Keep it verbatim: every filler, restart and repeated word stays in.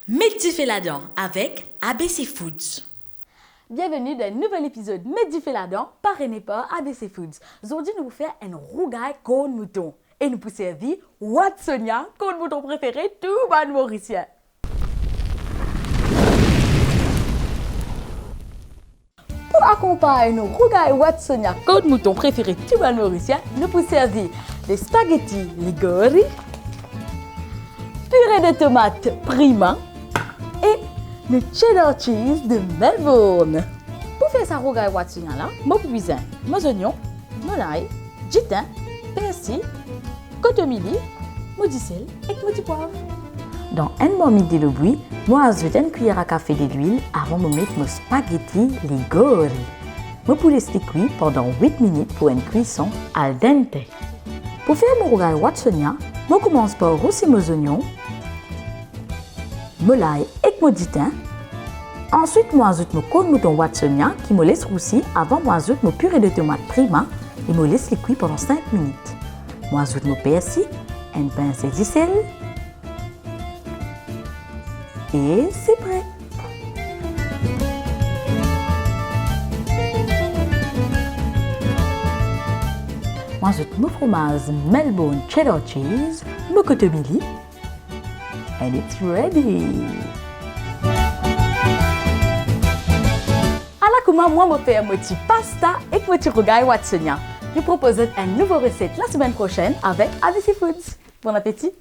Met dife ladan avek A B C Foods. Bienveni dan enn nouvel epizod Met dife ladan, parene par A B C Foods. Zordi nou pou fer enn rougay korn mouton e nou pou servi Watsonia, korn mouton prefere tou bann Morisien. Pou akonpagn nou rougay Watsonia, korn mouton prefere tou bann Morisien, nou pou servi de spaghetti Ligori, pire de tomat Prima e nou cheddar cheese de Melbourne. Pou fer sa rougay Watsonia la, mo pou bizin mo zonion, mo lay, diten, persi, kotomili, mo disel ek mo dipwav. Dan enn marmit delo bwi, mo azout enn kwiyer a kafe delwil avan mo met mo spaghetti Ligori. Mo pou les li kwi pandan wit minit pou enn kwison al dente. Pou fer mo rougay Watsonia, mo koumans par rousi mo zonion, mo lay ek mo diten. Answit, mo azout mo korn mouton Watsonia ki mo les rousi avan mo azout mo pire de tomat Prima e mo les li kwi pandan sink minit. Mo azout mo persi, enn pinse disel e se pre. Mo azout mo fromaz Melbourne cheddar cheese, mo kotomili, and it's ready. Ala kouma mwa mo fer mo ti pasta ek mo ti rougay Watsonia. Nou propoz zot enn nouvo reset lasemenn prosenn avek A B C Foods. Bon apeti!